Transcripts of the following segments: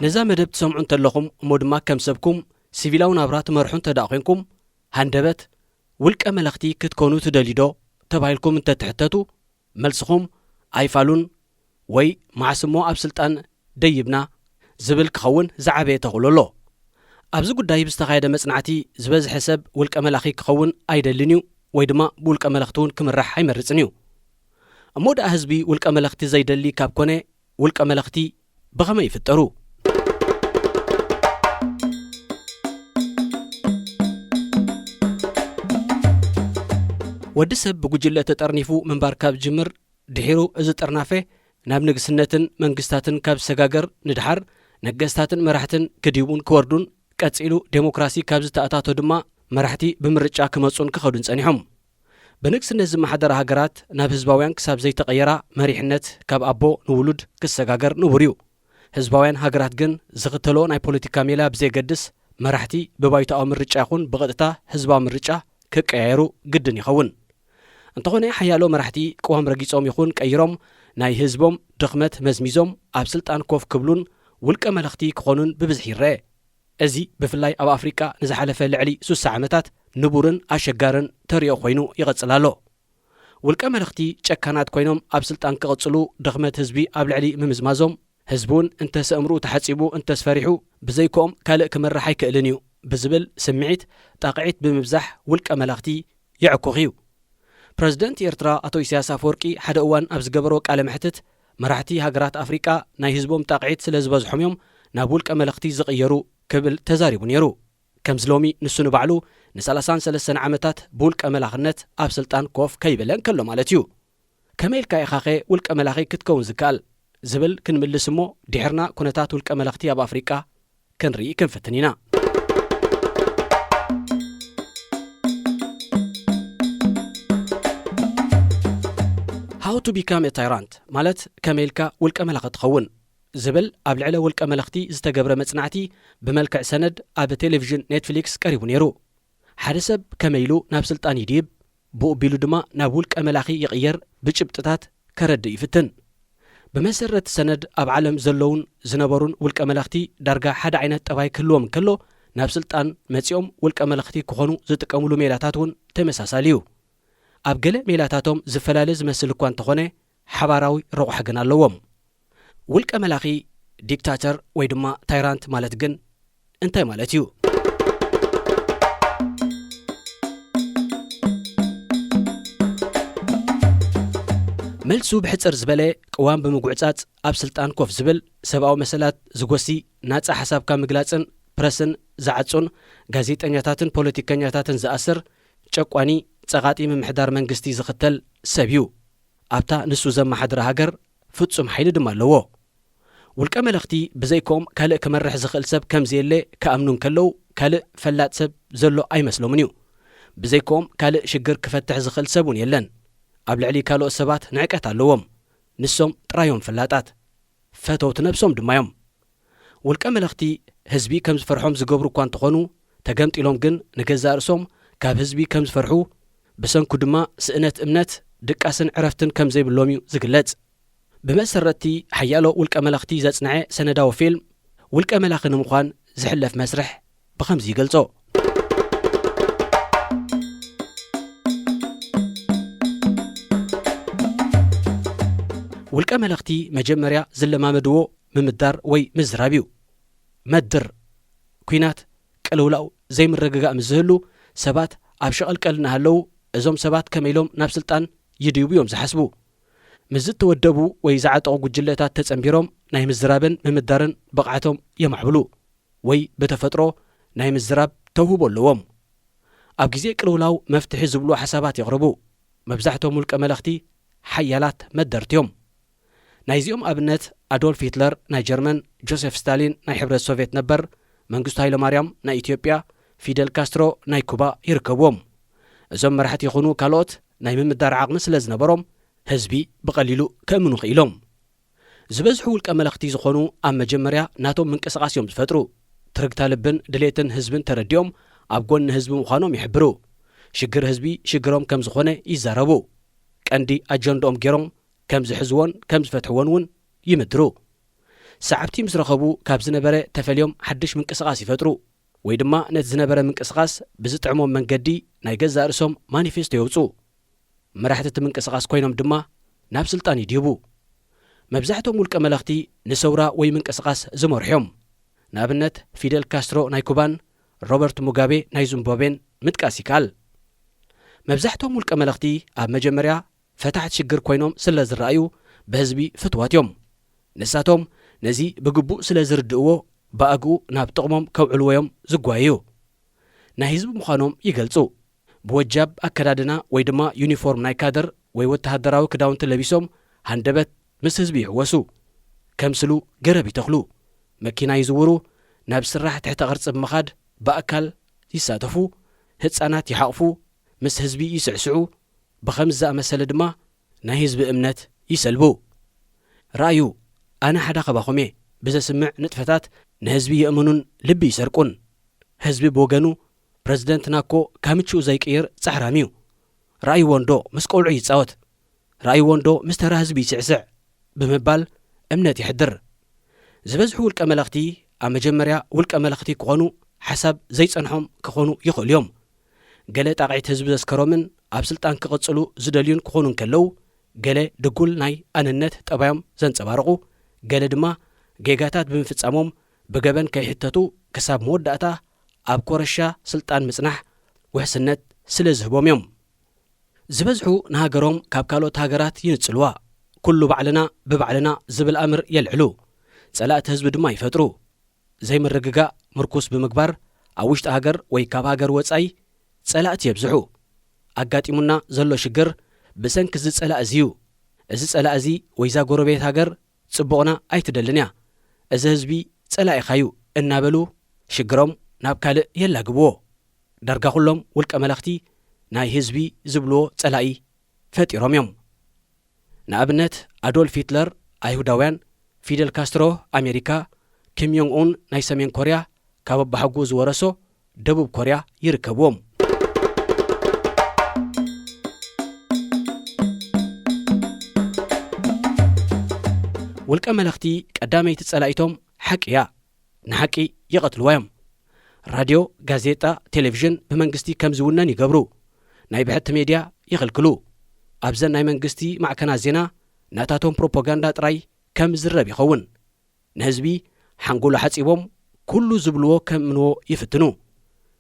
ነዛ መደብ ትሰምዑ እንተለኹም፣ እሞ ድማ ከም ሰብኩም ሲቪላዊ ናብራ ትመርሑ እንተ ደኣ ኮንኩም፣ ሃንደበት፣ ውልቀ መለኽቲ ክትኮኑ ትደልዩ ዶ? ተባሂልኩም እንተትሕተቱ፣ መልስኹም ኣይፋሉን ወይ መዓስ እሞ ኣብ ስልጣን ደይብና ዝብል ክኸውን ዝዓበየ ተኽእሎ ኣሎ። ኣብዚ ጉዳይ ብዝተኻየደ መጽናዕቲ፣ ዝበዝሐ ሰብ ውልቀ መላኺ ክኸውን ኣይደልን እዩ፣ ወይ ድማ ብውልቀ መለኽቲ እውን ክምራሕ ኣይመርጽን እዩ። እሞ ደኣ ህዝቢ ውልቀ መለኽቲ ዘይደሊ ካብ ኮነ፣ ውልቀ መለኽቲ ብኸመይ ይፍጠሩ? ወዲ ሰብ ብጉጅለ ተጠርኒፉ ምንባር ካብ ዝጅምር፣ ድሒሩ እዚ ጥርናፈ ናብ ንግስነትን መንግስታትን ካብ ዝሰጋገር ንድሓር፣ ነገስታትን መራሕትን ክድይቡን ክወርዱን፣ ቀጺሉ ዴሞክራሲ ካብ ዝተኣታቶ ድማ መራሕቲ ብምርጫ ክመጹን ክኸዱን ጸኒሖም። ብንግስነት ዝመሓደራ ሃገራት ናብ ህዝባውያን ክሳብ ዘይተቐየራ፣ መሪሕነት ካብ ኣቦ ንውሉድ ክሰጋገር ንቡር እዩ። ህዝባውያን ሃገራት ግን ዝኽተልኦ ናይ ፖለቲካ ሜላ ብዘየገድስ፣ መራሕቲ ብባይቶኣዊ ምርጫ ይኹን ብቐጥታ ህዝባዊ ምርጫ ክቀያየሩ ግድን ይኸውን። እንተኾነ፣ ሓያሎ መራሕቲ ቅዋም ረጊጾም ይኹን ቀይሮም፣ ናይ ህዝቦም ድኽመት መዝሚዞም ኣብ ስልጣን ኮፍ ክብሉን ውልቀ መለኽቲ ክኾኑን ብብዝሒ ይረአ። እዚ ብፍላይ ኣብ ኣፍሪቃ ንዝሓለፈ ልዕሊ ሱሳ ዓመታት ንቡርን ኣሸጋርን ተርእዮ ኮይኑ ይቐጽል ኣሎ። ውልቀ መለኽቲ ጨካናት ኮይኖም ኣብ ስልጣን ክቕጽሉ፣ ድኽመት ህዝቢ ኣብ ልዕሊ ምምዝማዞም፣ ህዝቢ እውን እንተ ሰእምርኡ ተሓጺቡ እንተስ ፈሪሑ፣ ብዘይኮኦም ካልእ ክመርሕ ኣይክእልን እዩ ብዝብል ስምዒት ጣቕዒት ብምብዛሕ ውልቀ መለኽቲ የዕኩኽ እዩ። ፕረዚደንት ኤርትራ ኣቶ ኢሳያስ ኣፈወርቂ ሓደ እዋን ኣብ ዝገበሮ ቃለ መሕትት፣ መራሕቲ ሃገራት ኣፍሪቃ ናይ ህዝቦም ጣቕዒት ስለ ዝበዝሖም እዮም ናብ ውልቀ መለኽቲ ዝቕየሩ ክብል ተዛሪቡ ነይሩ። ከምዚ ሎሚ ንሱ ንባዕሉ ንሰላሳን ሰለስተን ዓመታት ብውልቀ መላኽነት ኣብ ስልጣን ኮፍ ከይበለ እንከሎ ማለት እዩ። ከመይ ኢልካ ኢኻኸ ውልቀ መላኺ ክትከውን ዝከኣል? ዝብል ክንምልስ እሞ፣ ድሕርና ኩነታት ውልቀ መለኽቲ ኣብ ኣፍሪቃ ክንርኢ ክንፍትን ኢና። How to become a tyrant፣ ማለት ከመይ ኢልካ ውልቀ መላኺ ትኸውን ዝብል ኣብ ልዕሊ ውልቀ መለኽቲ ዝተገብረ መጽናዕቲ ብመልክዕ ሰነድ ኣብ ቴሌቪዥን ኔትፍሊክስ ቀሪቡ ነይሩ። ሓደ ሰብ ከመይ ኢሉ ናብ ስልጣን ይድይብ፣ ብኡ ቢሉ ድማ ናብ ውልቀ መላኺ ይቕየር፣ ብጭብጥታት ከረድእ ይፍትን። ብመሰረት ሰነድ፣ ኣብ ዓለም ዘለዉን ዝነበሩን ውልቀ መለኽቲ ዳርጋ ሓደ ዓይነት ጠባይ ክህልዎም እንከሎ፣ ናብ ስልጣን መጺኦም ውልቀ መለኽቲ ክኾኑ ዝጥቀምሉ ሜላታት እውን ተመሳሳሊ እዩ። ኣብ ገለ ሜላታቶም ዝፈላለ ዝመስል እኳ እንተኾነ፣ ሓባራዊ ረቑሓ ግን ኣለዎም። ውልቀ መላኺ፣ ዲክታተር ወይ ድማ ታይራንት ማለት ግን እንታይ ማለት እዩ? መልሱ ብሕጽር ዝበለ፣ ቅዋም ብምጉዕጻጽ ኣብ ስልጣን ኮፍ ዝብል፣ ሰብኣዊ መሰላት ዝጎሲ፣ ናጻ ሓሳብካ ምግላጽን ፕረስን ዝዓጹን፣ ጋዜጠኛታትን ፖለቲከኛታትን ዝኣስር፣ ጨቋኒ፣ ጸቓጢ ምምሕዳር መንግስቲ ዝኽተል ሰብ እዩ። ኣብታ ንሱ ዘመሓድራ ሃገር ፍጹም ሓይሊ ድማ ኣለዎ። ውልቀ መለኽቲ ብዘይኮም ካልእ ክመርሕ ዝኽእል ሰብ ከም ዘየለ ክኣምኑ እንከለዉ፣ ካልእ ፈላጥ ሰብ ዘሎ ኣይመስሎምን እዩ። ብዘይኮም ካልእ ሽግር ክፈትሕ ዝኽእል ሰብ እውን የለን። ኣብ ልዕሊ ካልኦት ሰባት ንዕቀት ኣለዎም። ንሶም ጥራዮም ፈላጣት። ፈተውቲ ነብሶም ድማ እዮም። ውልቀ መለኽቲ ህዝቢ ከም ዝፈርሖም ዝገብሩ እኳ እንተኾኑ፣ ተገምጢሎም ግን ንገዛእ ርእሶም ካብ ህዝቢ ከም ዝፈርሑ፣ ብሰንኩ ድማ ስእነት እምነት፣ ድቃስን ዕረፍትን ከም ዘይብሎም እዩ ዝግለጽ። ብመሰረትቲ ሓያሎ ውልቀ መለኽቲ ዘጽንዐ ሰነዳዊ ፊልም፣ ውልቀ መላኺ ንምዃን ዝሕለፍ መስርሕ ብኸምዚ ይገልጾ። ውልቀ መለኽቲ መጀመርያ ዝለማመድዎ ምምዳር ወይ ምዝራብ እዩ። መድር፣ ኲናት፣ ቅልውላው፣ ዘይምርግጋእ ምስ ዝህሉ፣ ሰባት ኣብ ሸቐልቀል እናሃለዉ፣ እዞም ሰባት ከመይ ኢሎም ናብ ስልጣን ይድይቡ እዮም ዝሓስቡ። ምስ ዝተወደቡ ወይ ዝዓጠቑ ጉጅለታት ተጸንቢሮም፣ ናይ ምዝራብን ምምዳርን ብቕዓቶም የማዕብሉ። ወይ ብተፈጥሮ ናይ ምዝራብ ተውህቦ ኣለዎም። ኣብ ግዜ ቅልውላው መፍትሒ ዝብሉ ሓሳባት የቕርቡ። መብዛሕትኦም ውልቀ መለኽቲ ሓያላት መደርቲ እዮም። ናይዚኦም ኣብነት ኣዶልፍ ሂትለር ናይ ጀርመን፣ ጆሴፍ ስታሊን ናይ ሕብረት ሶቭየት ነበር፣ መንግስቱ ሃይለማርያም ናይ ኢትዮጵያ፣ ፊደል ካስትሮ ናይ ኩባ ይርከብዎም። እዞም መራሕቲ ይኹኑ ካልኦት ናይ ምምዳር ዓቕሚ ስለ ዝነበሮም ህዝቢ ብቐሊሉ ከእምኑ ክኢሎም። ዝበዝሑ ውልቀ መለኽቲ ዝኾኑ ኣብ መጀመርያ ናቶም ምንቅስቓስ እዮም ዝፈጥሩ። ትርግታ ልብን ድሌትን ህዝብን ተረዲኦም ኣብ ጎኒ ህዝቢ ምዃኖም ይሕብሩ። ሽግር ህዝቢ ሽግሮም ከም ዝኾነ ይዛረቡ። ቀንዲ ኣጀንድኦም ገይሮም ከም ዝሕዝዎን ከም ዝፈትሕዎን እውን ይምድሩ። ሰዓብቲ ምስ ረኸቡ ካብ ዝነበረ ተፈልዮም ሓድሽ ምንቅስቓስ ይፈጥሩ፣ ወይ ድማ ነቲ ዝነበረ ምንቅስቓስ ብዝጥዕሞም መንገዲ ናይ ገዛእ ርእሶም ማኒፌስቶ የውፅኡ። መራሕቲ እቲ ምንቅስቓስ ኮይኖም ድማ ናብ ስልጣን ይድይቡ። መብዛሕትኦም ውልቀ መለኽቲ ንሰውራ ወይ ምንቅስቓስ ዝመርሑ እዮም። ንኣብነት ፊደል ካስትሮ ናይ ኩባን ሮበርት ሙጋቤ ናይ ዚምባብዌን ምጥቃስ ይከኣል። መብዛሕትኦም ውልቀ መለኽቲ ኣብ መጀመርያ ፈታሕቲ ሽግር ኮይኖም ስለ ዝረኣዩ ብህዝቢ ፍትዋት እዮም። ንሳቶም ነዚ ብግቡእ ስለ ዝርድእዎ ብኣግኡ ናብ ጥቕሞም ከውዕልዎ እዮም ዝጓየዩ። ናይ ህዝቢ ምዃኖም ይገልጹ። ብወጃብ ኣከዳድና ወይ ድማ ዩኒፎርም ናይ ካድር ወይ ወተሃደራዊ ክዳውንቲ ለቢሶም ሃንደበት ምስ ህዝቢ ይሕወሱ። ከምስሉ ገረብ ይተኽሉ። መኪና ይዝውሩ። ናብ ስራሕ ትሕተ ቅርጺ ብምኻድ ብኣካል ይሳተፉ። ህጻናት ይሓቕፉ። ምስ ህዝቢ ይስዕስዑ። ብኸምዚ ዝኣመሰለ ድማ ናይ ህዝቢ እምነት ይሰልቡ። ረኣዩ፣ ኣነ ሓደ ካባኹም እየ። ብዘስምዕ ንጥፈታት ንህዝቢ የእምኑን ልቢ ይሰርቁን። ህዝቢ ብወገኑ ፕረዚደንትና እኮ ካምችኡ ዘይቅይር ጻዕራም እዩ። ረኣይዎ እንዶ ምስ ቆልዑ ይጻወት። ረኣይዎ እንዶ ምስ ተራ ህዝቢ ይስዕስዕ ብምባል እምነት የሕድር። ዝበዝሑ ውልቀ መለኽቲ ኣብ መጀመርያ ውልቀ መለኽቲ ክኾኑ ሓሳብ ዘይጸንሖም ክኾኑ ይኽእሉ እዮም። ገለ ጣቕዒት ህዝቢ ዘስከሮምን ኣብ ስልጣን ክቕጽሉ ዝደልዩን ክኾኑ እንከለዉ፣ ገለ ድጉል ናይ ኣነነት ጠባዮም ዘንጸባርቑ፣ ገለ ድማ ጌጋታት ብምፍጻሞም ብገበን ከይሕተቱ ክሳብ መወዳእታ ኣብ ኮረሻ ስልጣን ምጽናሕ ውሕስነት ስለ ዝህቦም እዮም። ዝበዝሑ ንሃገሮም ካብ ካልኦት ሃገራት ይንጽልዋ። ኩሉ ባዕልና ብባዕልና ዝብል ኣምር የልዕሉ። ጸላእቲ ህዝቢ ድማ ይፈጥሩ። ዘይምርግጋእ ምርኩስ ብምግባር ኣብ ውሽጢ ሃገር ወይ ካብ ሃገር ወጻኢ ጸላእቲ የብዝሑ። ኣጋጢሙና ዘሎ ሽግር ብሰንኪ እዚ ጸላእ እዚ እዩ። እዚ ጸላእ እዚ ወይዛ ጎረቤት ሃገር ጽቡቕና ኣይትደልን እያ። እዚ ህዝቢ ጸላኢኻ እዩ እናበሉ ሽግሮም ናብ ካልእ የላግብዎ። ዳርጋ ኩሎም ውልቀ መለኽቲ ናይ ህዝቢ ዝብልዎ ጸላኢ ፈጢሮም እዮም። ንኣብነት ኣዶልፍ ሂትለር ኣይሁዳውያን፣ ፊደል ካስትሮ ኣሜሪካ፣ ኪም ዮንግ ኡን ናይ ሰሜን ኮርያ ካብ ኣባሓጉኡ ዝወረሶ ደቡብ ኮርያ ይርከብዎም። ውልቀ መለኽቲ ቀዳመይቲ ጸላኢቶም ሓቂ እያ። ንሓቂ ይቐትልዋ እዮም። ራድዮ፣ ጋዜጣ፣ ቴሌቪዥን ብመንግስቲ ከም ዝውነን ይገብሩ። ናይ ብሕቲ ሜድያ ይኽልክሉ። ኣብዘን ናይ መንግስቲ ማዕከናት ዜና ናታቶም ፕሮፓጋንዳ ጥራይ ከም ዝረብ ይኸውን። ንህዝቢ ሓንጎሉ ሓጺቦም ኩሉ ዝብልዎ ከምንዎ ይፍትኑ።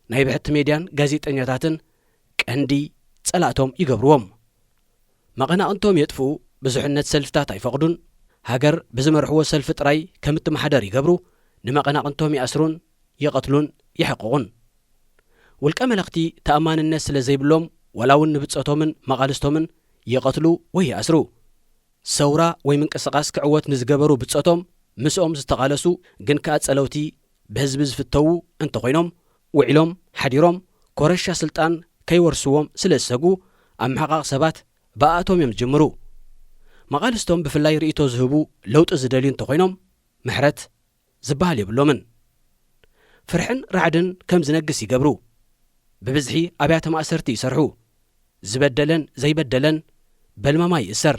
ናይ ብሕቲ ሜድያን ጋዜጠኛታትን ቀንዲ ጸላእቶም ይገብርዎም። መቐናቕንቶም የጥፍኡ፣ ብዙሕነት ሰልፍታት ኣይፈቕዱን። ሃገር ብዝመርሕዎ ሰልፊ ጥራይ ከም እትመሓደር ይገብሩ። ንመቐናቕንቶም ይኣስሩን ይቐትሉን የሕቕቑን። ውልቀ መለኽቲ ተኣማንነት ስለ ዘይብሎም ዋላ እውን ንብጾቶምን መቓልስቶምን ይቐትሉ ወይ ይኣስሩ። ሰውራ ወይ ምንቅስቓስ ክዕወት ንዝገበሩ ብጾቶም ምስኦም ዝተቓለሱ ግን ከኣ ጸለውቲ ብህዝቢ ዝፍተዉ እንተኾይኖም ውዒሎም ሓዲሮም ኮረሻ ስልጣን ከይወርስዎም ስለ ዝሰጉ ኣብ ምሕቓቕ ሰባት ብኣቶም እዮም ዝጅምሩ። መቓልስቶም ብፍላይ ርእይቶ ዝህቡ ለውጢ ዝደልዩ እንተኾይኖም ምሕረት ዝበሃል የብሎምን። ፍርሕን ራዕድን ከም ዝነግስ ይገብሩ። ብብዝሒ ኣብያተ ማእሰርቲ ይሰርሑ። ዝበደለን ዘይበደለን በልማማ ይእሰር።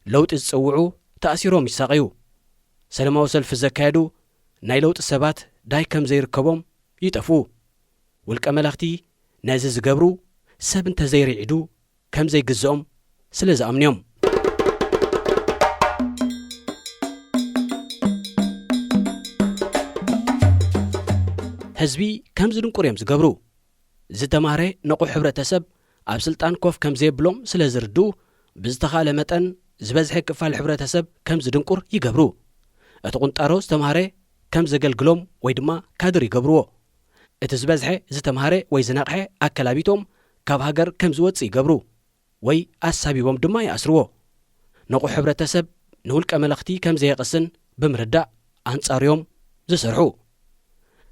ለውጢ ዝጽውዑ ተኣሲሮም ይሳቐዩ። ሰለማዊ ሰልፊ ዘካየዱ ናይ ለውጢ ሰባት ዳይ ከም ዘይርከቦም ይጠፍኡ። ውልቀ መለኽቲ ነዚ ዝገብሩ ሰብ እንተዘይርዒዱ ከም ዘይግዝኦም ስለ ዝኣምኑ እዮም። ህዝቢ ከም ዝድንቁር እዮም ዝገብሩ። ዝተማህረ ንቑሕ ሕብረተሰብ ኣብ ስልጣን ኮፍ ከም ዘየብሎም ስለ ዝርድኡ ብዝተኻእለ መጠን ዝበዝሐ ክፋል ሕብረተሰብ ከም ዝድንቁር ይገብሩ። እቲ ቁንጣሮ ዝተማህረ ከም ዘገልግሎም ወይ ድማ ካድር ይገብርዎ። እቲ ዝበዝሐ ዝተማህረ ወይ ዝነቕሐ ኣከላቢቶም ካብ ሃገር ከም ዝወጽእ ይገብሩ ወይ ኣሳቢቦም ድማ ይኣስርዎ። ንቑሕ ሕብረተሰብ ንውልቀ መለኽቲ ከም ዘየቕስን ብምርዳእ ኣንጻርዮም ዝሰርሑ።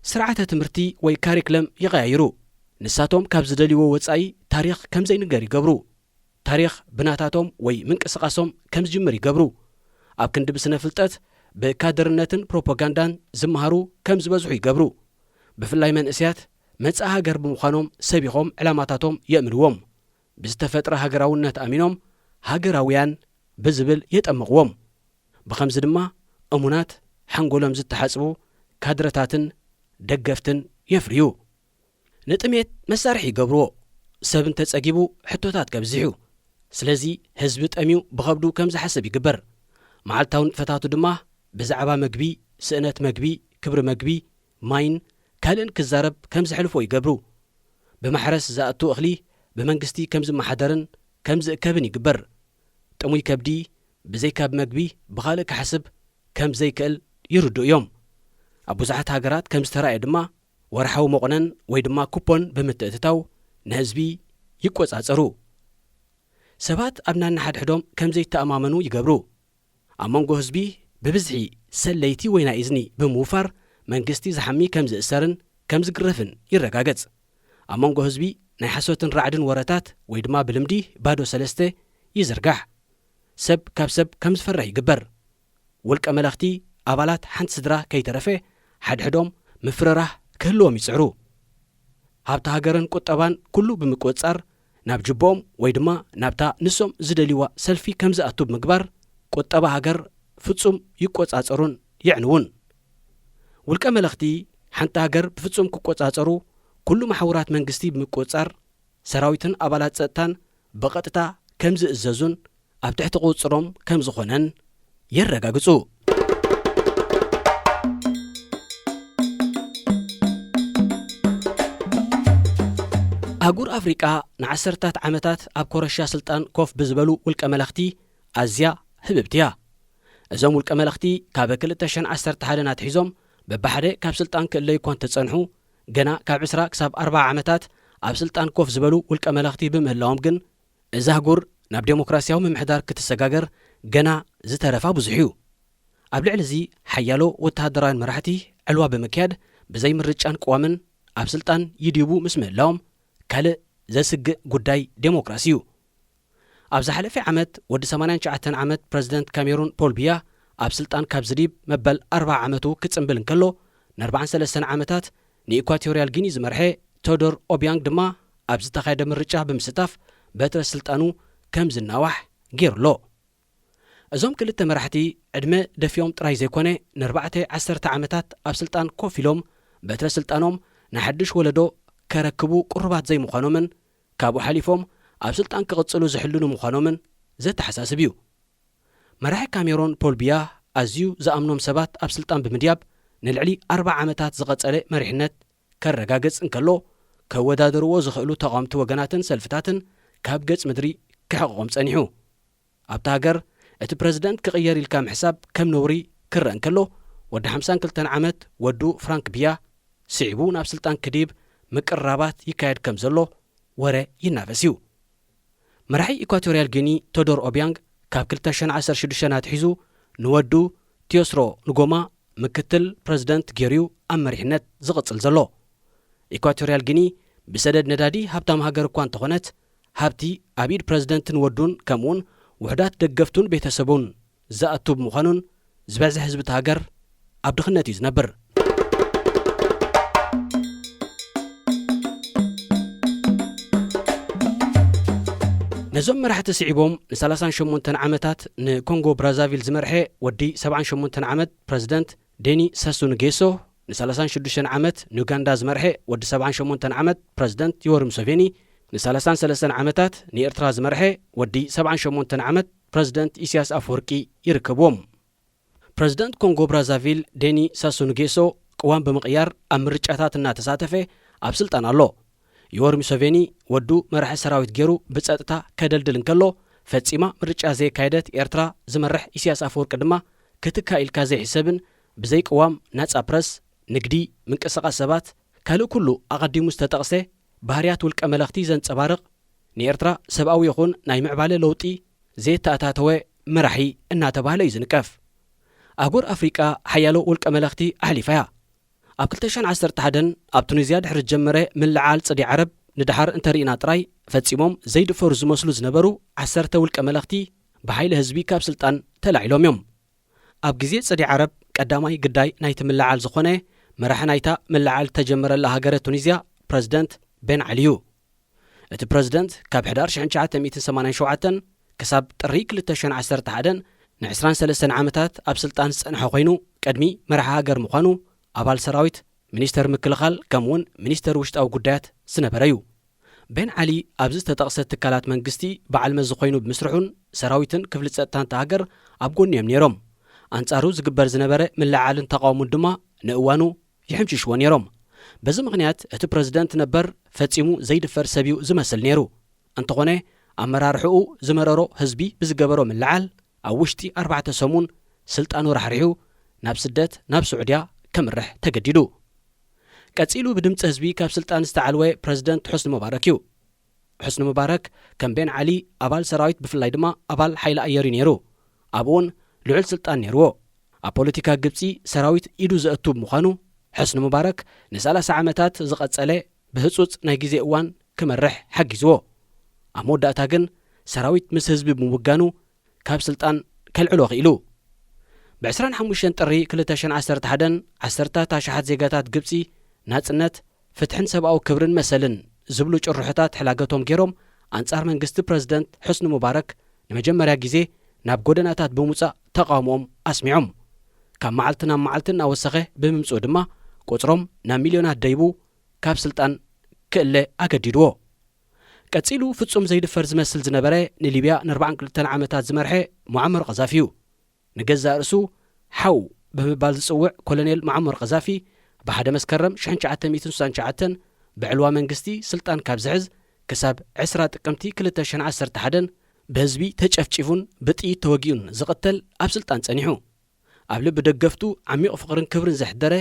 ስርዓተ ትምህርቲ ወይ ካሪክለም ይቐያይሩ። ንሳቶም ካብ ዝደልይዎ ወጻኢ ታሪኽ ከም ዘይንገር ይገብሩ። ታሪኽ ብናታቶም ወይ ምንቅስቓሶም ከም ዝጅምር ይገብሩ። ኣብ ክንዲ ብስነ ፍልጠት ብካድርነትን ፕሮፓጋንዳን ዝመሃሩ ከም ዝበዝሑ ይገብሩ። ብፍላይ መንእስያት መጻኢ ሃገር ብምዃኖም ሰቢኾም ዕላማታቶም የእምንዎም። ብዝተፈጥረ ሃገራውነት ኣሚኖም ሃገራውያን ብዝብል የጠምቕዎም። ብኸምዚ ድማ እሙናት ሓንጎሎም ዝተሓጽቡ ካድረታትን ደገፍትን የፍርዩ። ንጥሜት መሳርሒ ይገብርዎ። ሰብ እንተጸጊቡ ሕቶታት ከብዝሕ እዩ። ስለዚ ህዝቢ ጠምዩ ብኸብዱ ከም ዝሓስብ ይግበር። መዓልታዊ ንጥፈታቱ ድማ ብዛዕባ መግቢ፣ ስእነት መግቢ፣ ክብሪ መግቢ፣ ማይን ካልእን ክዛረብ ከም ዘሕልፎ ይገብሩ። ብማሕረስ ዝኣቱ እኽሊ ብመንግስቲ ከም ዝመሓደርን ከም ዝእከብን ይግበር። ጥሙይ ከብዲ ብዘይካብ መግቢ ብኻልእ ክሓስብ ከም ዘይክእል ይርድኡ እዮም። ኣብ ብዙሓት ሃገራት ከም ዝተራእየ ድማ ወርሓዊ መቑነን ወይ ድማ ኩፖን ብምትእትታው ንህዝቢ ይቆጻጸሩ። ሰባት ኣብ ናንሓድሕዶም ከም ዘይተኣማመኑ ይገብሩ። ኣብ መንጎ ህዝቢ ብብዝሒ ሰለይቲ ወይ ናይ እዝኒ ብምውፋር መንግስቲ ዝሓሚ ከም ዝእሰርን ከም ዝግረፍን ይረጋገጽ። ኣብ መንጎ ህዝቢ ናይ ሓሶትን ራዕድን ወረታት ወይ ድማ ብልምዲ ባዶ ሰለስተ ይዝርጋሕ። ሰብ ካብ ሰብ ከም ዝፈርሕ ይግበር። ውልቀ መለኽቲ ኣባላት ሓንቲ ስድራ ከይተረፈ ሓድሕዶም ምፍርራህ ክህልዎም ይጽዕሩ። ሃብቲ ሃገርን ቁጠባን ኩሉ ብምቁጽጻር ናብ ጅቦኦም ወይ ድማ ናብታ ንሶም ዝደልይዋ ሰልፊ ከም ዝኣቱ ብምግባር ቁጠባ ሃገር ፍጹም ይቆጻጸሩን የዕንዉን። ውልቀ መለኽቲ ሓንቲ ሃገር ብፍጹም ክቆጻጸሩ ኩሉ መሓውራት መንግስቲ ብምቁጽጻር ሰራዊትን ኣባላት ጸጥታን ብቐጥታ ከም ዝእዘዙን ኣብ ትሕቲ ቁጽጽሮም ከም ዝኾነን የረጋግጹ። ኣህጉር ኣፍሪቃ ንዓሰርታት ዓመታት ኣብ ኮረሻ ስልጣን ኮፍ ብዝበሉ ውልቀ መለኽቲ ኣዝያ ህብብቲ እያ። እዞም ውልቀ መለኽቲ ካብ ክልተ ሽሕን ዓሰርተ ሓደን ኣትሒዞም በብሓደ ካብ ስልጣን ክእለዩ እኳ እንተጸንሑ፣ ገና ካብ ዕስራ ክሳብ ኣርብዓ ዓመታት ኣብ ስልጣን ኮፍ ዝበሉ ውልቀ መለኽቲ ብምህላዎም ግን፣ እዛ ኣህጉር ናብ ዴሞክራሲያዊ ምምሕዳር ክትሰጋገር ገና ዝተረፋ ብዙሕ እዩ። ኣብ ልዕሊ እዚ ሓያሎ ወተሃደራውያን መራሕቲ ዕልዋ ብምክያድ ብዘይ ምርጫን ቅዋምን ኣብ ስልጣን ይድይቡ ምስ ምህላዎም፣ ካልእ ዘስግእ ጉዳይ ዴሞክራሲ እዩ። ኣብ ዝሓለፈ ዓመት ወዲ ሰማንያን ትሽዓተን ዓመት ፕረዚደንት ካሜሩን ፖል ቢያ ኣብ ስልጣን ካብ ዝድይብ መበል ኣርብዓ ዓመቱ ክጽንብል እንከሎ፣ ንኣርብዓን ሰለስተን ዓመታት ንኢኳቶርያል ጊኒ ዝመርሐ ቶዶር ኦቢያንግ ድማ ኣብ ዝተኻየደ ምርጫ ብምስታፍ በትረ ስልጣኑ ከም ዝናዋሕ ገይሩ ኣሎ። እዞም ክልተ መራሕቲ ዕድመ ደፊኦም ጥራይ ዘይኮነ፣ ንኣርባዕተ ዓሰርተ ዓመታት ኣብ ስልጣን ኮፍ ኢሎም በትረ ስልጣኖም ንሓድሽ ወለዶ ከረክቡ ቅሩባት ዘይምዃኖምን ካብኡ ሓሊፎም ኣብ ስልጣን ክቕጽሉ ዝሕልኑ ምዃኖምን ዘተሓሳስብ እዩ። መራሒ ካሜሮን ፖል ቢያ ኣዝዩ ዝኣምኖም ሰባት ኣብ ስልጣን ብምድያብ ንልዕሊ ኣርብዓ ዓመታት ዝቐጸለ መሪሕነት ከረጋግጽ እንከሎ፣ ከወዳደርዎ ዝኽእሉ ተቓወምቲ ወገናትን ሰልፍታትን ካብ ገጽ ምድሪ ክሕቕቖም ጸኒሑ። ኣብታ ሃገር እቲ ፕረዚደንት ክቕየር ኢልካ ምሕሳብ ከም ነውሪ ክረአ እንከሎ፣ ወዲ ሓምሳን ክልተን ዓመት ወዱ ፍራንክ ቢያ ስዒቡ ናብ ስልጣን ክድይብ ምቅርራባት ይካየድ ከም ዘሎ ወረ ይናፈስ እዩ። መራሒ ኢኳቶርያል ጊኒ ቶዶር ኦቢያንግ ካብ ክልተ ሽሕን ዓሰርተ ሽዱሽተን ኣትሒዙ ንወዱ ቲዮስሮ ንጎማ ምክትል ፕረዚደንት ገይሩ እዩ ኣብ መሪሕነት ዝቕጽል ዘሎ። ኢኳቶርያል ጊኒ ብሰደድ ነዳዲ ሃብታም ሃገር እኳ እንተኾነት፣ ሃብቲ ኣብ ኢድ ፕረዚደንትን ወዱን ከምኡውን ውሑዳት ደገፍቱን ቤተሰቡን ዝኣቱ ብምዃኑን ዝበዝሕ ህዝቢ እታ ሃገር ኣብ ድኽነት እዩ ዝነብር። ነዞም መራሕቲ ስዒቦም ንሰላሳን ሸሞንተን ዓመታት ንኮንጎ ብራዛቪል ዝመርሐ ወዲ ሰብዓን ሸሞንተን ዓመት ፕረዚደንት ዴኒ ሳሱ ንጌሶ፣ ንሰላሳን ሽዱሽተን ዓመት ንዩጋንዳ ዝመርሐ ወዲ ሰብዓን ሸሞንተን ዓመት ፕረዚደንት ዮወሪ ሙሰቬኒ፣ ንሰላሳን ሰለስተን ዓመታት ንኤርትራ ዝመርሐ ወዲ ሰብዓን ሸሞንተን ዓመት ፕረዚደንት ኢሳያስ ኣፈወርቂ ይርከብዎም። ፕረዚደንት ኮንጎ ብራዛቪል ዴኒ ሳሱ ንጌሶ ቅዋም ብምቕያር ኣብ ምርጫታት እናተሳተፈ ኣብ ስልጣን ኣሎ። ዮወሪ ሙሰቬኒ ወዱ መራሒ ሰራዊት ገይሩ ብጸጥታ ከደልድል እንከሎ፣ ፈጺማ ምርጫ ዘየካየደት ኤርትራ ዝመርሕ ኢሳያስ ኣፈወርቂ ድማ ክትካእ ኢልካ ዘይሕሰብን ብዘይ ቅዋም ናጻ ፕረስ፣ ንግዲ፣ ምንቅስቓስ ሰባት፣ ካልእ ኩሉ ኣቐዲሙ ዝተጠቕሰ ባህርያት ውልቀ መለኽቲ ዘንጸባርቕ፣ ንኤርትራ ሰብኣዊ ይኹን ናይ ምዕባለ ለውጢ ዘየተኣታተወ መራሒ እናተባህለ እዩ ዝንቀፍ። ኣህጉር ኣፍሪቃ ሓያሎ ውልቀ መለኽቲ ኣሕሊፋ እያ። ኣብ ክልተ ሽሕን ዓሰርተ ሓደን ኣብ ቱኒዝያ ድሕሪ ዝጀመረ ምልዓል ጽድያ ዓረብ ንደሓር እንተርኢና ጥራይ፣ ፈጺሞም ዘይድፈሩ ዝመስሉ ዝነበሩ ዓሰርተ ውልቀ መለኽቲ ብሓይሊ ህዝቢ ካብ ስልጣን ተላዒሎም እዮም። ኣብ ግዜ ጽድያ ዓረብ ቀዳማይ ግዳይ ናይቲ ምልዓል ዝኾነ፣ መራሒ ናይታ ምልዓል እተጀመረላ ሃገረ ቱኒዝያ ፕረዚደንት ቤን ዓሊ እዩ። እቲ ፕረዚደንት ካብ ሕዳር ሽሕን ትሽዓተ ሚእትን ሰማንያን ሸውዓተን ክሳብ ጥሪ ክልተ ሽሕን ዓሰርተ ሓደን ንዕስራን ሰለስተን ዓመታት ኣብ ስልጣን ዝጸንሐ ኮይኑ፣ ቅድሚ መራሒ ሃገር ምዃኑ ኣባል ሰራዊት፣ ሚኒስተር ምክልኻል፣ ከምኡውን ሚኒስተር ውሽጣዊ ጉዳያት ዝነበረ እዩ። ቤን ዓሊ ኣብዚ ዝተጠቕሰ ትካላት መንግስቲ በዓል መዚ ኮይኑ ብምስርሑን ሰራዊትን ክፍሊ ጸጥታን እታ ሃገር ኣብ ጎኒ እዮም ነይሮም። ኣንጻሩ ዝግበር ዝነበረ ምልዕዓልን ተቓውሞን ድማ ንእዋኑ ይሕምሽሽዎ ነይሮም። በዚ ምኽንያት እቲ ፕረዚደንት ነበር ፈጺሙ ዘይድፈር ሰብ እዩ ዝመስል ነይሩ። እንተኾነ፣ ኣመራርሕኡ ዝመረሮ ህዝቢ ብዝገበሮ ምልዓል፣ ኣብ ውሽጢ ኣርባዕተ ሰሙን ስልጣኑ ራሕሪሑ ናብ ስደት ናብ ስዑድያ ከምርሕ ተገዲዱ። ቀጺሉ ብድምጺ ህዝቢ ካብ ስልጣን ዝተዓልወ ፕረዚደንት ሑስኒ ሙባረክ እዩ። ሑስኒ ሙባረክ ከም ቤን ዓሊ ኣባል ሰራዊት፣ ብፍላይ ድማ ኣባል ሓይሊ ኣየር እዩ ነይሩ። ኣብኡን ልዑል ስልጣን ነይርዎ። ኣብ ፖለቲካ ግብጺ ሰራዊት ኢዱ ዘእቱ ብምዃኑ፣ ሑስኒ ሙባረክ ንሰላሳ ዓመታት ዝቐጸለ ብህጹጽ ናይ ግዜ እዋን ክመርሕ ሓጊዝዎ። ኣብ መወዳእታ ግን ሰራዊት ምስ ህዝቢ ብምውጋኑ ካብ ስልጣን ከልዕሎ ክኢሉ። ብ ዕስራን ሓሙሽተን ጥሪ ክልተ ሽሕን ዓሰርተ ሓደን ዓሰርታት ኣሽሓት ዜጋታት ግብጺ ናጽነት፣ ፍትሕን ሰብኣዊ ክብርን መሰልን ዝብሉ ጭርሖታት ሕላገቶም ገይሮም ኣንጻር መንግስቲ ፕረዚደንት ሑስኒ ሙባረክ ንመጀመርያ ግዜ ናብ ጎደናታት ብምውጻእ ተቓውሞኦም ኣስሚዖም። ካብ መዓልቲ ናብ መዓልቲ እናወሰኸ ብምምጽኡ ድማ ቁጽሮም ናብ ሚልዮናት ደይቡ ካብ ስልጣን ክእለ ኣገዲድዎ። ቀጺሉ ፍጹም ዘይድፈር ዝመስል ዝነበረ ንሊብያ ንኣርባዓን ክልተን ዓመታት ዝመርሐ ሙዓመር ቀዛፊ እዩ። ንገዛእ ርእሱ ሓው ብምባል ዝጽውዕ ኮሎኔል ሙዓመር ቀዛፊ ብሓደ መስከረም ሽሕን ትሽዓተ ሚእትን ስሳን ትሽዓተን ብዕልዋ መንግስቲ ስልጣን ካብ ዝሕዝ ክሳብ ዕስራ ጥቅምቲ ክልተ ሽሕን ዓሰርተ ሓደን ብህዝቢ ተጨፍጪፉን ብጥይት ተወጊኡን ዝቕተል ኣብ ስልጣን ጸኒሑ። ኣብ ልቢ ደገፍቱ ዓሚቕ ፍቕርን ክብርን ዘሕደረ፣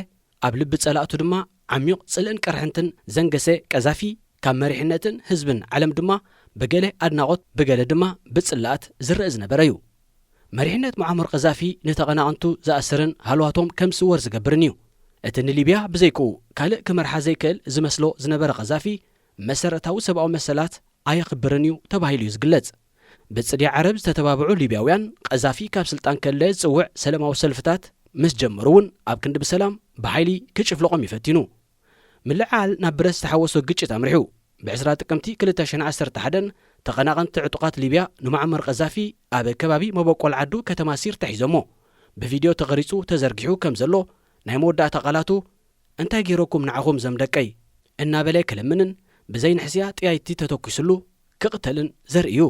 ኣብ ልቢ ጸላእቱ ድማ ዓሚቕ ጽልእን ቅርሕንትን ዘንገሰ ቀዛፊ፣ ካብ መሪሕነትን ህዝብን ዓለም ድማ ብገለ ኣድናቖት ብገለ ድማ ብጽላኣት ዝረአ ዝነበረ እዩ። መሪሕነት ሙዓመር ቀዛፊ ንተቐናቐንቱ ዝኣስርን ሃለዋቶም ከም ዝስወር ዝገብርን እዩ። እቲ ንሊብያ ብዘይክኡ ካልእ ክመርሓ ዘይክእል ዝመስሎ ዝነበረ ቀዛፊ፣ መሰረታዊ ሰብኣዊ መሰላት ኣየኽብርን እዩ ተባሂሉ እዩ ዝግለጽ። ብጽድያ ዓረብ ዝተተባብዑ ሊብያውያን፣ ቀዛፊ ካብ ስልጣን ከለ ዝጽውዕ ሰላማዊ ሰልፍታት ምስ ጀመሩ እውን፣ ኣብ ክንዲ ብሰላም ብሓይሊ ክጭፍልቖም እዩ ፈቲኑ። ምልዕዓል ናብ ብረት ዝተሓወሶ ግጭት ኣምሪሑ። ብ ዕስራ ጥቅምቲ ክልተ ሽሕን ዓሰርተ ሓደን ተቐናቐንቲ ዕጡቓት ሊብያ ንሙዓመር ቀዛፊ ኣብ ከባቢ መበቆል ዓዱ ከተማ ሲርት ሒዞሞ። ብቪድዮ ተቐሪጹ ተዘርጊሑ ከም ዘሎ፣ ናይ መወዳእታ ቃላቱ፣ "እንታይ ገይረኩም ንዓኹም ዘም ደቀይ?" እናበለ ክልምንን ብዘይ ንሕስያ ጥያይቲ ተተኩስሉ ክቕተልን ዘርኢ እዩ።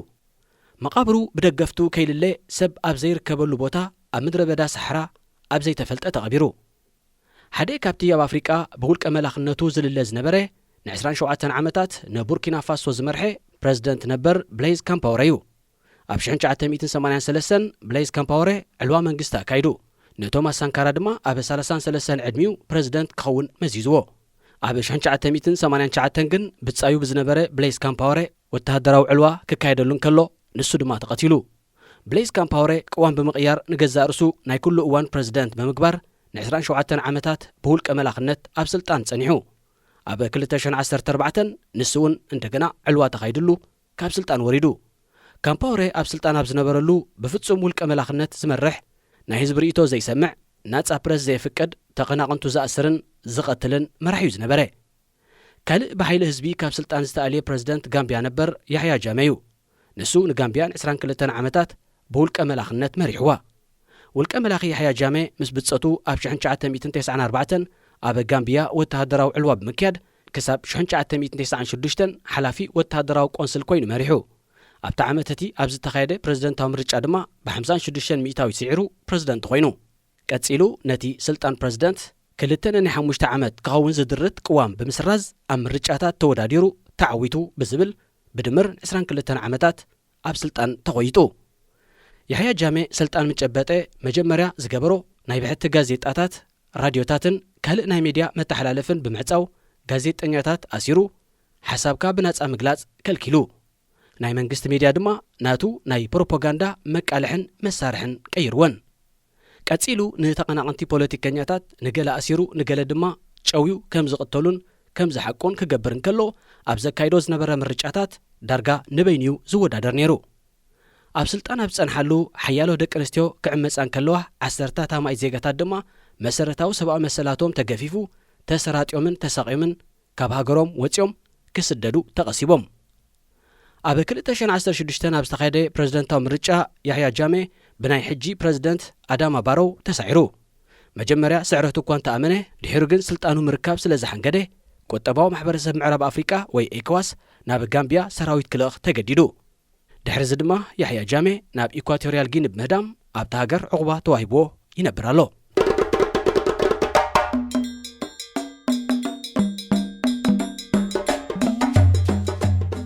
መቓብሩ ብደገፍቱ ከይልለ ሰብ ኣብ ዘይርከበሉ ቦታ ኣብ ምድረ በዳ ሳሕራ ኣብ ዘይተፈልጠ ተቐቢሩ። ሓደ ካብቲ ኣብ ኣፍሪቃ ብውልቀ መላኽነቱ ዝልለ ዝነበረ፣ ንዕስራን ሸውዓተን ዓመታት ንቡርኪና ፋሶ ዝመርሐ ፕረዚደንት ነበር ብሌዝ ካምፓወረ እዩ። ኣብ ሽሕን ትሽዓተ ሚእትን ሰማንያን ሰለስተን ብሌዝ ካምፓወረ ዕልዋ መንግስቲ ኣካይዱ። ንቶማስ ሳንካራ ድማ ኣብ ሰላሳን ሰለስተን ዕድሚኡ ፕረዚደንት ክኸውን መዚዝዎ። ኣብ ሽሕን ትሽዓተ ሚእትን ሰማንያን ትሽዓተን ግን ብጻዩ ብዝነበረ ብሌዝ ካምፓወረ ወተሃደራዊ ዕልዋ ክካየደሉ እንከሎ፣ ንሱ ድማ ተቐቲሉ። ብሌዝ ካምፓወረ ቅዋም ብምቕያር ንገዛእ ርእሱ ናይ ኩሉ እዋን ፕረዚደንት ብምግባር ንዕስራን ሸውዓተን ዓመታት ብውልቀ መላኽነት ኣብ ስልጣን ጸኒሑ። ኣብ ክልተ ሽሕን ዓሰርተ ኣርባዕተን ንሱ እውን እንደገና ዕልዋ ተኻይድሉ ካብ ስልጣን ወሪዱ። ካምፓወረ ኣብ ስልጣን ኣብ ዝነበረሉ ብፍጹም ውልቀ መላኽነት ዝመርሕ፣ ናይ ህዝቢ ርእይቶ ዘይሰምዕ፣ ናጻ ፕረስ ዘየፍቅድ፣ ተቐናቕንቱ ዝኣስርን ዝቐትልን መራሒ እዩ ዝነበረ። ካልእ ብሓይሊ ህዝቢ ካብ ስልጣን ዝተኣልየ ፕረዚደንት ጋምብያ ነበር ያሕያ ጃመ እዩ። ንሱ ንጋምብያ ንዕስራን ክልተን ዓመታት ብውልቀ መላኽነት መሪሕዋ። ውልቀ መላኺ ያሕያ ጃመ ምስ ብጸቱ ኣብ ሽሕን ትሽዓተ ሚእትን ተስዓን ኣርባዕተን ኣብ ጋምብያ ወተሃደራዊ ዕልዋ ብምክያድ ክሳብ ሽሕን ትሽዓተ ሚእትን ተስዓን ሽዱሽተን ሓላፊ ወተሃደራዊ ቆንስል ኮይኑ መሪሑ። ኣብቲ ዓመት እቲ ኣብ ዝተኻየደ ፕረዚደንታዊ ምርጫ ድማ ብሓምሳን ሽዱሽተን ሚእታዊት ስዒሩ ፕረዚደንት ኮይኑ። ቀጺሉ ነቲ ስልጣን ፕረዚደንት ክልተ ነናይ ሓሙሽተ ዓመት ክኸውን ዝድርት ቅዋም ብምስራዝ ኣብ ምርጫታት ተወዳዲሩ ተዓዊቱ ብዝብል ብድምር ዕስራን ክልተን ዓመታት ኣብ ስልጣን ተቖይጡ። ያሕያ ጃሜ ስልጣን ምጨበጠ መጀመርያ ዝገበሮ ናይ ብሕቲ ጋዜጣታት፣ ራድዮታትን ካልእ ናይ ሚድያ መተሓላለፍን ብምዕጻው ጋዜጠኛታት ኣሲሩ፣ ሓሳብካ ብናጻ ምግላጽ ከልኪሉ። ናይ መንግስቲ ሚድያ ድማ ናቱ ናይ ፕሮፓጋንዳ መቃልሕን መሳርሕን ቀይርወን። ቀጺሉ ንተቐናቐንቲ ፖለቲከኛታት ንገለ ኣሲሩ ንገለ ድማ ጨውዩ ከም ዝቕተሉን ከም ዝሓቁን ክገብር እንከሎ፣ ኣብ ዘካይዶ ዝነበረ ምርጫታት ዳርጋ ንበይኑ እዩ ዝወዳደር ነይሩ። ኣብ ስልጣን ኣብ ዝጸንሓሉ ሓያሎ ደቂ ኣንስትዮ ክዕመጻ እንከለዋ፣ ዓሰርታት ኣማኢት ዜጋታት ድማ መሰረታዊ ሰብኣዊ መሰላቶም ተገፊፉ ተሰራጥዮምን ተሳቕዮምን ካብ ሃገሮም ወጺኦም ክስደዱ ተቐሲቦም። ኣብ ክልተ ሽሕን ዓሰርተ ሽዱሽተን ኣብ ዝተኻየደ ፕረዚደንታዊ ምርጫ፣ ያሕያ ጃሜ ብናይ ሕጂ ፕረዚደንት ኣዳማ ባሮው ተሳዒሩ። መጀመርያ ስዕረቱ እኳ እንተኣመነ፣ ድሒሩ ግን ስልጣኑ ምርካብ ስለ ዝሓንገደ፣ ቁጠባዊ ማሕበረሰብ ምዕራብ ኣፍሪቃ ወይ ኤኮዋስ ናብ ጋምቢያ ሰራዊት ክልእኽ ተገዲዱ። ድሕሪ እዚ ድማ ያሕያ ጃሜ ናብ ኢኳቶርያል ጊኒ ብምህዳም ኣብታ ሃገር ዕቑባ ተዋሂብዎ ይነብር ኣሎ።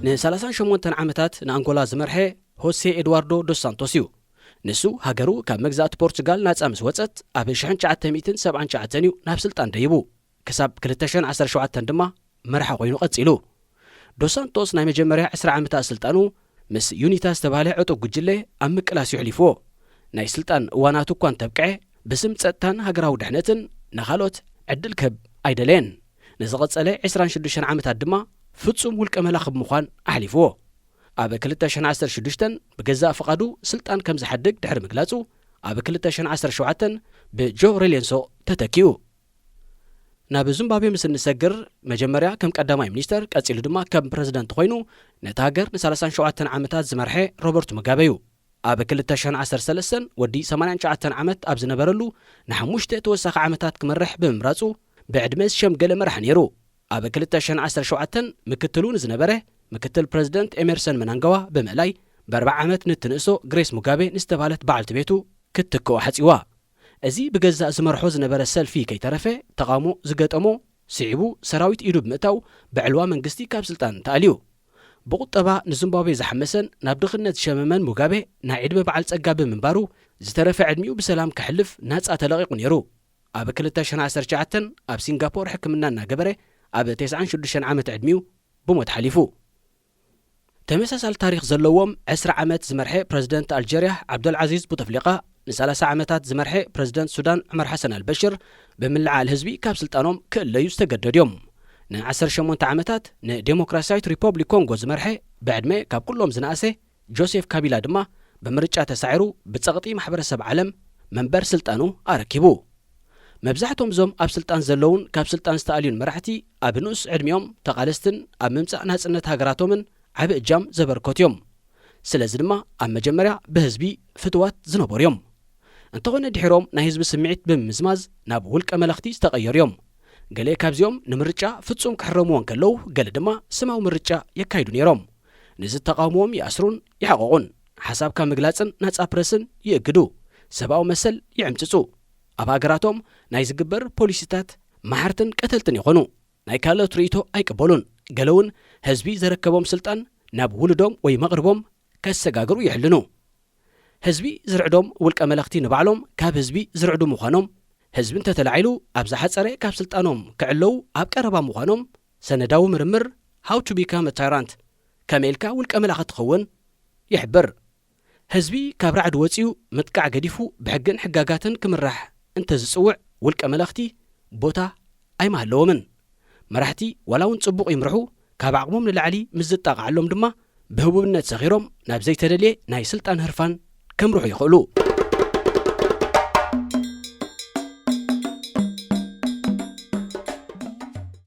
ን38 ዓመታት ንኣንጎላ ዝመርሐ ሆሴ ኤድዋርዶ ዶስ ሳንቶስ እዩ። ንሱ ሃገሩ ካብ መግዛእቲ ፖርቹጋል ናጻ ምስ ወጸት ኣብ ሽሕን ትሽዓተ ሚእትን ሰብዓን ትሽዓተን እዩ ናብ ስልጣን ደይቡ። ክሳብ ክልተ ሽሕን ዓሰርተ ሸውዓተን ድማ መራሒ ኮይኑ ቀጺሉ። ዶስ ሳንቶስ ናይ መጀመርያ ዕስራ ዓመታት ስልጣኑ ምስ ዩኒታ ዝተባህለ ዕጡብ ጉጅለ ኣብ ምቅላስ እዩ ኣሕሊፍዎ። ናይ ስልጣን እዋናቱ እኳ እንተብቅዐ፣ ብስም ጸጥታን ሃገራዊ ድሕነትን ንኻልኦት ዕድል ክህብ ኣይደለየን። ንዝቐጸለ ዕስራን ሽዱሽተን ዓመታት ድማ ፍጹም ውልቀ መላኺ ብምዃን ኣሕሊፍዎ። ኣብ ክልተ ሽሕን ዓሰርተ ሽዱሽተን ብገዛእ ፍቓዱ ስልጣን ከም ዝሓድግ ድሕሪ ምግላጹ፣ ኣብ ክልተ ሽሕን ዓሰርተ ሸውዓተን ብጆ ሬሌንሶ ተተኪኡ። ናብ ዚምባብዌ ምስ እንሰግር፣ መጀመርያ ከም ቀዳማይ ሚኒስተር፣ ቀጺሉ ድማ ከም ፕረዚደንት ኮይኑ ነታ ሃገር ንሰላሳን ሸውዓተን ዓመታት ዝመርሐ ሮበርት ሙጋበ እዩ። ኣብ ክልተ ሽሕን ዓሰርተ ሰለስተን ወዲ ሰማንያን ትሽዓተን ዓመት ኣብ ዝነበረሉ ንሓሙሽተ ተወሳኺ ዓመታት ክመርሕ ብምምራጹ ብዕድመ ዝሸምገለ መራሒ ነይሩ። ኣብ ክልተ ሽሕን ዓሰርተ ሸውዓተን ምክትሉ ንዝነበረ ምክትል ፕረዚደንት ኤመርሰን መናንጋዋ ብምእላይ ብኣርባዓ ዓመት ንትንእሶ ግሬስ ሙጋቤ ንዝተባህለት በዓልቲ ቤቱ ክትትክኦ ሓጺዋ። እዚ ብገዛእ ዝመርሖ ዝነበረ ሰልፊ ከይተረፈ ተቓውሞ ዝገጠሞ ስዒቡ ሰራዊት ኢዱ ብምእታው ብዕልዋ መንግስቲ ካብ ስልጣን ተኣልዩ። ብቁጠባ ንዚምባብዌ ዝሓመሰን ናብ ድኽነት ዝሸመመን ሙጋቤ ናይ ዕድመ በዓል ጸጋ ብምንባሩ ዝተረፈ ዕድሚኡ ብሰላም ከሕልፍ ናጻ ተለቒቑ ነይሩ። ኣብ ክልተ ሽሕን ዓሰርተ ትሽዓተን ኣብ ሲንጋፖር ሕክምና እናገበረ ኣብ ተስዓን ሽዱሽተን ዓመት ዕድሚኡ ብሞት ሓሊፉ። ተመሳሳሊ ታሪኽ ዘለዎም ዕስራ ዓመት ዝመርሐ ፕረዚደንት ኣልጀርያ ዓብደልዓዚዝ ቡተፍሊቃ ንሰላሳ ዓመታት ዝመርሐ ፕረዚደንት ሱዳን ዑመር ሓሰን ኣልበሽር ብምልዓል ህዝቢ ካብ ስልጣኖም ክእለዩ ዝተገደዱ እዮም። ንዓሰርተ ሸሞንተ ዓመታት ንዴሞክራሲያዊት ሪፐብሊክ ኮንጎ ዝመርሐ ብዕድመ ካብ ኩሎም ዝነኣሰ ጆሴፍ ካቢላ ድማ ብምርጫ ተሳዒሩ ብጸቕጢ ማሕበረሰብ ዓለም መንበር ስልጣኑ ኣረኪቡ። መብዛሕቶም እዞም ኣብ ስልጣን ዘለውን ካብ ስልጣን ዝተኣልዩን መራሕቲ ኣብ ንኡስ ዕድሚኦም ተቓለስትን ኣብ ምምጻእ ናጽነት ሃገራቶምን ዓቢ እጃም ዘበርከቱ እዮም። ስለዚ ድማ ኣብ መጀመርያ ብህዝቢ ፍትዋት ዝነበሩ እዮም። እንተኾነ ድሒሮም ናይ ህዝቢ ስምዒት ብምምዝማዝ ናብ ውልቀ መለኽቲ ዝተቐየሩ እዮም። ገለ ካብዚኦም ንምርጫ ፍጹም ክሕረምዎ እንከለዉ፣ ገለ ድማ ስማዊ ምርጫ የካይዱ ነይሮም። ንዝተቓውምዎም ይኣስሩን ይሕቕቑን፣ ሓሳብካ ምግላጽን ናጻ ፕረስን ይእግዱ፣ ሰብኣዊ መሰል ይዕምጽጹ። ኣብ ሃገራቶም ናይ ዝግበር ፖሊሲታት መሓርትን ቀተልትን ይኾኑ። ናይ ካልኦት ርእይቶ ኣይቅበሉን። ገለ እውን ህዝቢ ዘረከቦም ስልጣን ናብ ውሉዶም ወይ መቕርቦም ከሰጋግሩ ይሕልኑ። ህዝቢ ዝርዕዶም ውልቀ መለኽቲ ንባዕሎም ካብ ህዝቢ ዝርዕዱ ምዃኖም፣ ህዝቢ እንተተላዒሉ ኣብ ዝሓጸረ ካብ ስልጣኖም ክዕለዉ ኣብ ቀረባ ምዃኖም ሰነዳዊ ምርምር How to Become a Tyrant፣ ከመይ ኢልካ ውልቀ መላኺ ትኸውን፣ ይሕብር። ህዝቢ ካብ ራዕዲ ወጺኡ ምጥቃዕ ገዲፉ ብሕግን ሕጋጋትን ክምራሕ እንተዝጽውዕ ውልቀ መለኽቲ ቦታ ኣይምሃለዎምን። መራሕቲ ዋላ እውን ጽቡቕ ይምርሑ፣ ካብ ዓቕሞም ንላዕሊ ምስ ዝጣቕዓሎም ድማ ብህቡብነት ሰኺሮም ናብ ዘይተደልየ ናይ ስልጣን ህርፋን ከምርሑ ይኽእሉ።